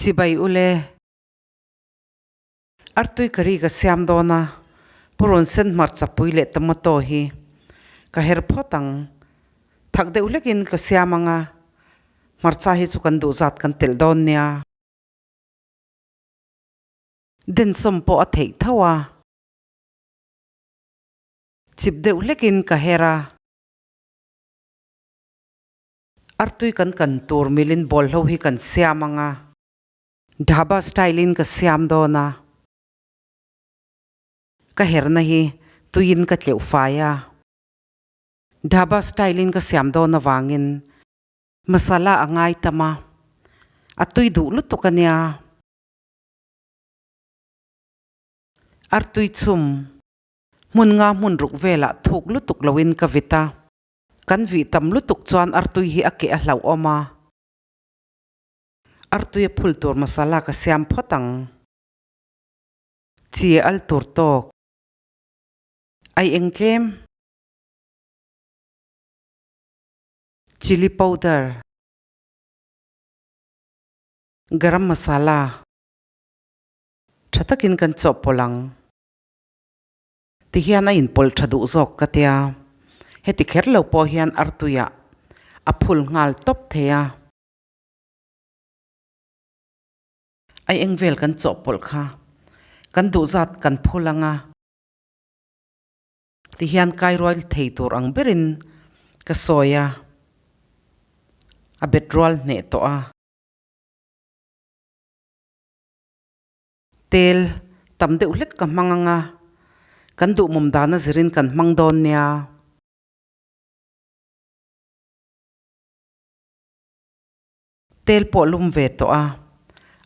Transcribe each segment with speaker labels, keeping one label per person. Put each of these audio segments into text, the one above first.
Speaker 1: Chibai ule. Artui curry ka siam dawn a, purun sen hmarcha pui leh tomato hi ka her phawt ang. Thak deuh hlekin ka siam ang a, hmarcha hi chu kan duh zat kan telh dawn nia. Densawm pawh a theih tho a. Chip deuh hlekin ka her a. Artui kan kan tur milin bawlhlo hi kan siam ang a. Dhaba style in ka siam dawn a. Ka herna hi tuiin ka tleuh fai a. Dhaba style in ka siam dawn avangin masala a ngai tam a, a tui duh lutuk a nia. Artui chhum hmun nga hmun ruk velah thuk lutuk loin ka vit a. Kan vih tam lutuk chuan artui hi a keh a hlauhawm a. Artui a phul tur masala ka siam phawt ang. Chi al tur tawk. Ai eng tlem. Chilli powder. Garam masala. Tha takin kan chawhpawlh ang. Tihian a inpawlh tha duh zawk ka tia. Heti kher lo pawh hian artuiah a phul nghal tawp thei a. Ai eng vel kan chawhpawlh kha kan duh zat kan phul ang a. Tihian kairual thei tur ang berin ka sawi a, a bet rual hneh tawh a. Tel tam deuh hlek ka hmang ang a, kan duhmawm dana zirin kan hmang dawn nia. Tel pawh lum ve tawh a,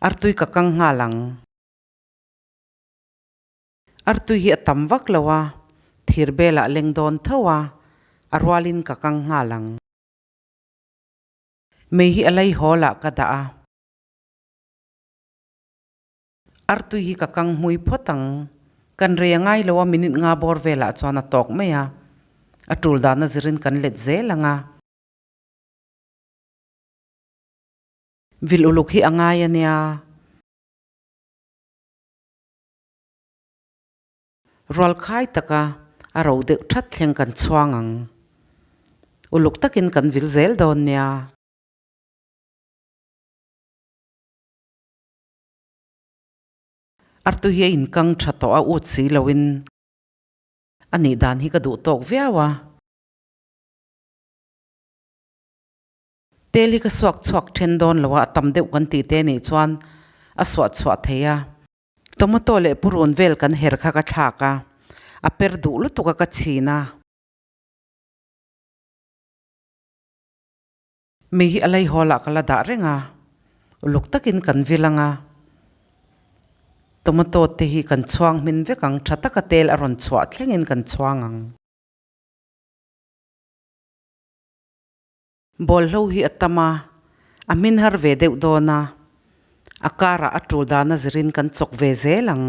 Speaker 1: artui ka kang nghal ang. Artui hi a tam vak lo a, thir belah leng dawn tho a, a rualin ka kang nghal ang. Mei hi a lei hawl ah ka dah a. Artui hi ka kang hmui phawt ang. Kan rei a ngai lo a, minute nga bawr velah chuan a tawk mai a. A tul dana zirin kan let zel ang a. Vil uluk hi a ngai a nia. Rualkhai taka a ro deuh that thleng kan chhuang ang. Uluk takin kan vil zel dawn nia. Artu hi a inkang tha tawh a ut si loin a nih dan hi ka duh tawk viau a. Tel hi ka suak chhuak then dawn lo a, a tam deuh kan tih te nih chuan a suah chhuah thei a. Tomato leh purun vel kan her kha ka thlak a, a per duh lutuk a ka chhin a. Mi hi a lei hawl ah ka la dah reng a, uluk takin kan vil ang a. Tomato te hi kan chhuang hmin vek ang, tha taka tel a rawn chhuah thlengin kan chhuang ang. Bawlhlo hi a tam a, a hmin har ve deuh dawn a, a karah a tul dana zirin kan chawk ve zel ang.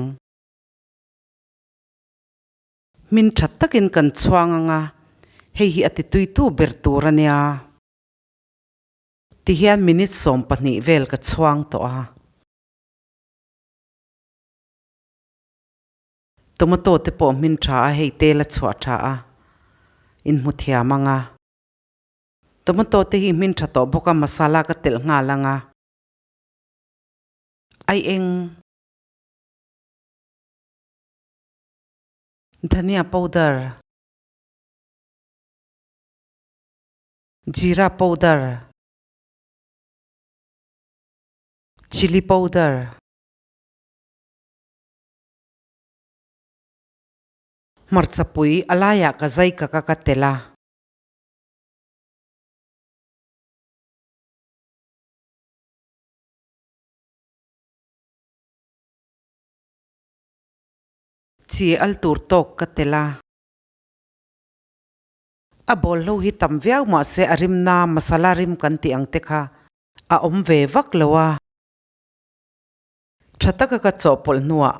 Speaker 1: Hmin that takin kan chhuang ang a, hei hi a tituitu ber tur a nia. Tihian minute 12 vel ka chhuang tawh a. Tomato te pawh hmin tha a, hei tel a chhuah tha a, inhmu thiam ang a. Tomato te hi hmin tha tawh bawk a, masala ka telh nghal ang a. Ai eng. Dhania powder. Jeera powder. Chilli powder. Hmarcha pui a laiah ka zai ka ka ka telh a. Chi al tur tawk ka tel a. A bawlhlo hi tam viau mahse a rimna masala rim kan tih ang te kha a awm ve vak lo a. Tha taka ka chawhpawlh hnuah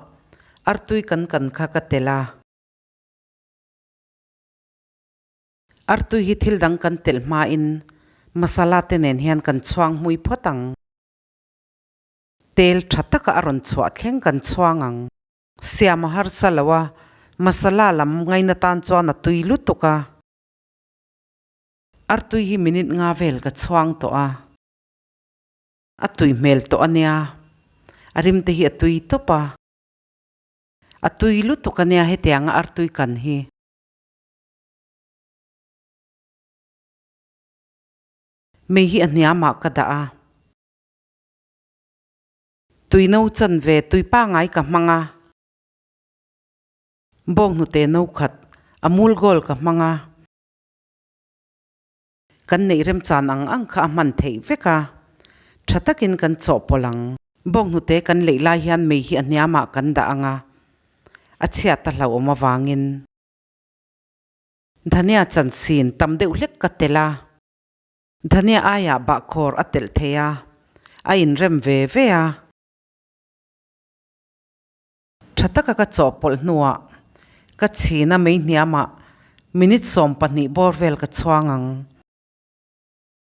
Speaker 1: artui kan kan kha ka tel a. Artui hi thil dang kan telh hmain masala te nen hian kan chhuang hmui phawt ang. Tel tha taka a rawn chhuah thleng kan chhuang ang. Siam a harsa lo a, masala lam ngaina tan chuan a tui lutuk a. Artui hi minute nga vel ka chhuang tawh a. A tui hmel tawh a nia. A rim te hi a tui tawp a. A tui lutuk a nia hetianga artui kan hi. Mei hi a hniamah ka dah a. Tui no chan ve tui pangai ka hmang a. Bawnghnute no khat a mul goal ka hmang a. Kan neih remchan ang ang kha a hman theih vek a. Tha takin kan chawhpawlh ang. Bawnghnute kan leih lai hian mei hi a hniamah kan dah ang a. A chhiat a hlauhawm avangin. Dhania chansin tam deuh hlek ka telh a. Dhania aiah bahkhawr a telh thei a, a inrem ve ve a. Tha taka ka chawhpawlh hnuah ka chhina mei hniamah minute 12 bawr vel ka chhuang ang.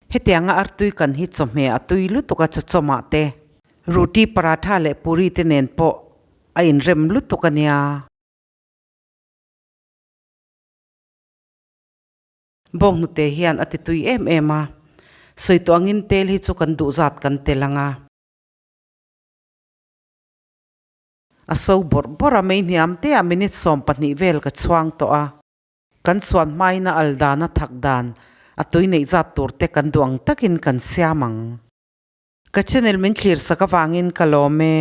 Speaker 1: Hetianga artui kan hi chawhmeh a tui lutuk a chawchawmah te, ruti paratha leh puri te nen pawh a inrem lutuk a nia. Bawnghnute hian a ti tui em em a, sawi tawh angin tel hi chu kan duh zat kan tel ang a. A so bawrh bawrh a, mei hniam te ah minute 12 vel ka chhuang tawh a. Kan chuan hmain a al dan a thak dan a tui neih zat tur te kan duh ang takin kan siam ang. Ka channel min thlir sak avangin ka lawm e.